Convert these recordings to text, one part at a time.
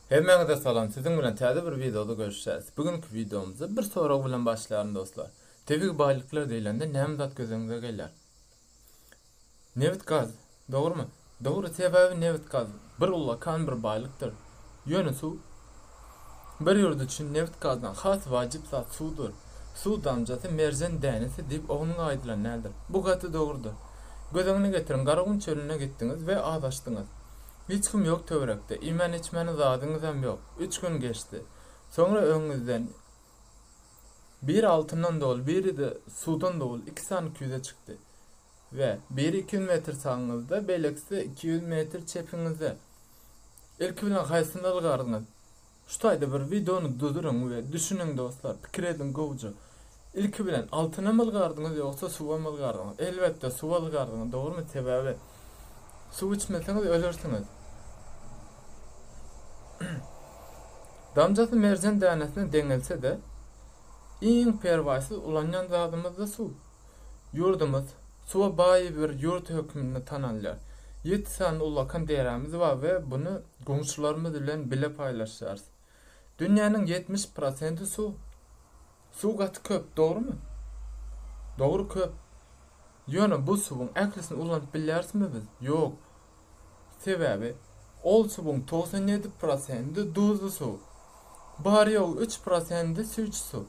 Hemmäňize salam siziň bilen täze bir wideoda görüşýäris. Bu günki wideomyza bir sorag bilen başlaýaryn dostlar. Tebigy baýlyklar diýlende näme zat göz öňüňize gelýär? Nebit gaz, dogrymy? Dogry sebäbi nebit gaz bir ullakan bir baýlykdyr. Ýöne suw bir ýurt üçin nebit gazdan has wajyp zat suwdur. Suw damjasy merjen dänesi diýip oňuň aýdylan däldir. Bu gaty dogrudyr. Göz öňüne getiriň Garagum çölüne gitdiňiz we azaşdyňyz. Hiç kim ýok töwerekde, iýmän-içmäne zadyňyzam ýok. Üç gün geçdi. Soňra öňüňizden biri altyndan doly, biri-de suwdan doly iki sany küýze çykdy. We biri 200 metr sagyňyzda, beýlekisi-de 200 metr çepiňizde. Ilki bilen haýsyny ylgardyňyz? Şu taýda bir wideony duzuryň we düşüniň dostlar, pikir ediň gowuja. Ilki bilen altynam ylgardyňyz ýogsa suwam ylgardyňyz? Elbetde suwa ylgardyňyz dogrymy sebäbi suw içmeseňiz ölersiňiz. Damjasy merjen dänesine deňelse-de, iň perwaýsyz ulanýan zadymyz-da suw. Ýurdumyz suwa baý bir ýurt hökmünde tanalýar. Ýedi sany ullakan derämiz bar we buny goňşularymyz bilen bile paýlaşýarys. Dünýäniň 70 prosenti suw. Suw gaty köp, dogrumy? Dogry köp. Ýöne bu suwuň ählisini ulanyp bilýärismi biz? Ýok. Sebäbi ol suwuň 97 prosendi duzly suw. Bary-ýogy üç prosendi süýji suw.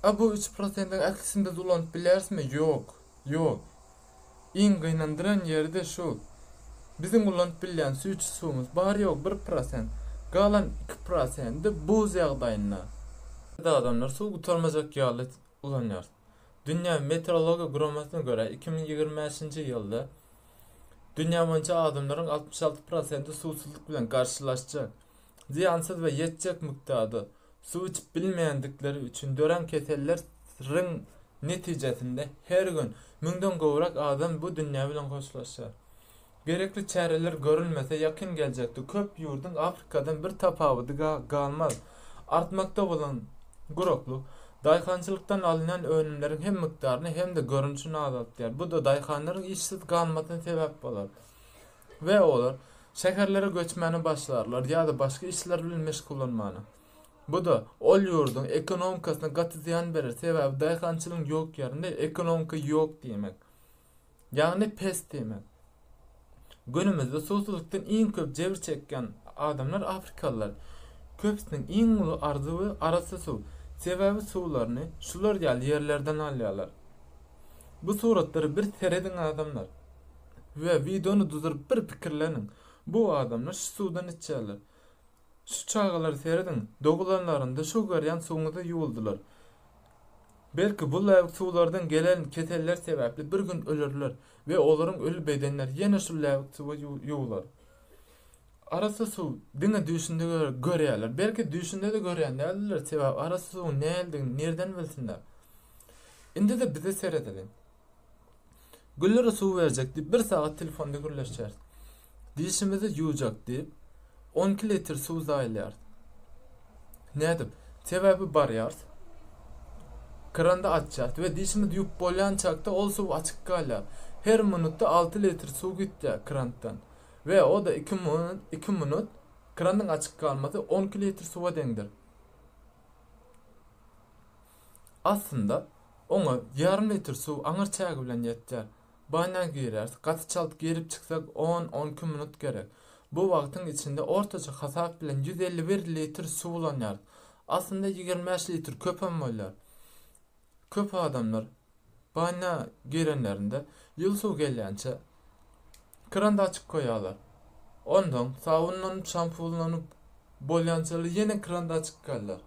A bu üç prosendiň ählisini biz ulanyp bilýärismi? Ýok. Ýok. Iň gynandyran ýeri-de şu. Biziň ulanyp bilýän süýji suwumyz bary-ýogy bir prosent. Galan iki prosendi buz ýagdaýynda. Biz adamlar suw gutarmajak ýaly ulanýarys. Dünýä meteorologiýa guramasyna görä, 2025-nji ýylda dünýä boýunça adamlaryň 66 prosenti suwsuzlyk bilen garşylaşjak. Zyýansyz we ýetjek mukdarda suw içip bilmeýändikleri üçin dörän keselleriň netijesinde her gün müňden gowrak adam bu dünýä bilen hoşlaşýar. Gerekli çäreler görülmese ýakyn geljekde köp ýurduň Afrikadan bir tapawudy galmaz. Artmakda bolan guraklyk daýhançylykdan alynýan önümleriň hem mukdaryny hem-de görnüşini azaltýar. Bu-da daýhanlaryň işsiz galmasyna sebäp bolar we olar şäherlere göçmäne başlarlar ýa-da başga işler bilen meşgullanmana. Bu-da ol ýurduň ekonomikasyna gaty zyýan berer, sebäbi daýhançylygyň ýok ýerinde ekonomika ýok diýmek. Ýagny pes diýmek. Günümizde suwsuzlykdan iň köp jebir çekýän adamlar afrikalylar. Köpüsiniň iň uly arzuwy arassa suw. Sebäbi suwlaryny şular ýaly ýerlerden alýarlar. Bu suratlara bir serediň adamlar. We wideony duzuryp bir pikirleniň. Bu adamlar şu suwdan içýärler. Şu çagalara serediň, dogulanlarynda şu görýän suwuňyza ýuwuldylar. Belki bu läbik suwlardan gelen keseller sebäpli bir gün ölerler we olaryň öli bedenleri ýene şu läbik suwa ýuwular. Arassa suw diňe düýşünde görýärler. Belki düýşünde-de görýän däldirler, sebäbi arassa suwuň nähilidigini nirden bilsinler. Indi-de bize seredeliň. Güllere suw berjek diýip bir sagat telefonda gürleşýäris. Dişimizi ýuwjak diýip 12 litr suw zaýalaýarys. Nädip? Sebäbi barýarys. Kranda açýarys we dişimizi ýuwup bolýançakda ol suw açyk galýar. Her minutda 6 litr suw gitýär krantdan. We o-da 2 minut, 2 minut krandyň açyk galmasy 12 litr suwa deňdir. Aslynda, oňa ýarym litr suw aňyr çägi bilen ýetýär. Banýa girýäris, gaty çalt girip çyksak on-on iki minut gerek. Bu wagtyň içinde ortaça hasap bilen 151 litr suw ulanýarys. Aslynda 25 litr köpem bolýar. Köp adamlar Banýa girenlerinde ýyly suw gelýänçä krandy açyk goýýarlar. Onsoň sabynlanyp, şampunlanyp bolýançalar ýene krandy açyk galýar.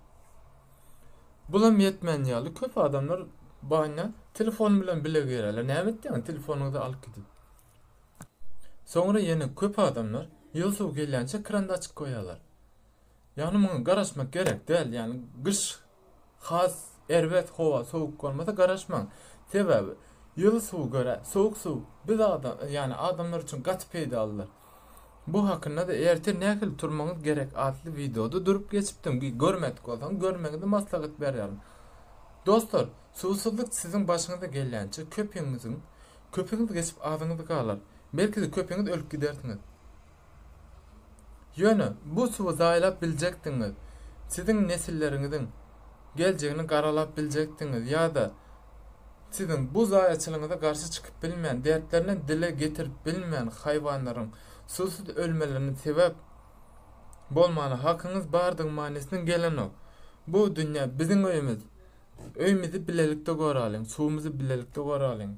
Bulam ýetmän ýaly köp adamlar banýa telefon bilen bile girýärler. Näme etýäň telefonyňyzy alyp gidip. Soňra ýene köp adamlar ýyly suw gelýänçä krandy açyk goýýarlar. Ýagny muňa garaşmak gerek däl. Ýagny gyş has erbet howa sowuk bolmasa garaşmaň. Sebäbi ýyly suw görä sowuk suw biz adam ýagny adamlar üçin gaty peýdalydyr. Bu hakynda-da ertir nähili turmagyňyz gerek atly wideoda durup geçipdim. Görmedik bolsaňyz görmegiňizi maslahat berýärin. Dostlar, suwsuzlyk siziň başyňyza gelýänçä köpüňiziň köpüňiz geçip azyňyz galar. Belki-de köpüňiz ölüp gidersiňiz. Ýöne bu suwy zaýalap biljekdigiňiz, siziň nesilleriňiziň geljegini garalap biljekdigiňiz ýa-da siziň bu zaýaçylygyňyza garşy çykyp bilmeýän, dertlerini dile getirip bilmeýän haýwanlaryň suwsuz ölmelerine sebäp bolmana hakyňyz bardygy manysyna gelenok. Bu dünýä biziň öýümiz. Öýümizi bilelikde goralyň, suwumyzy bilelikde goralyň.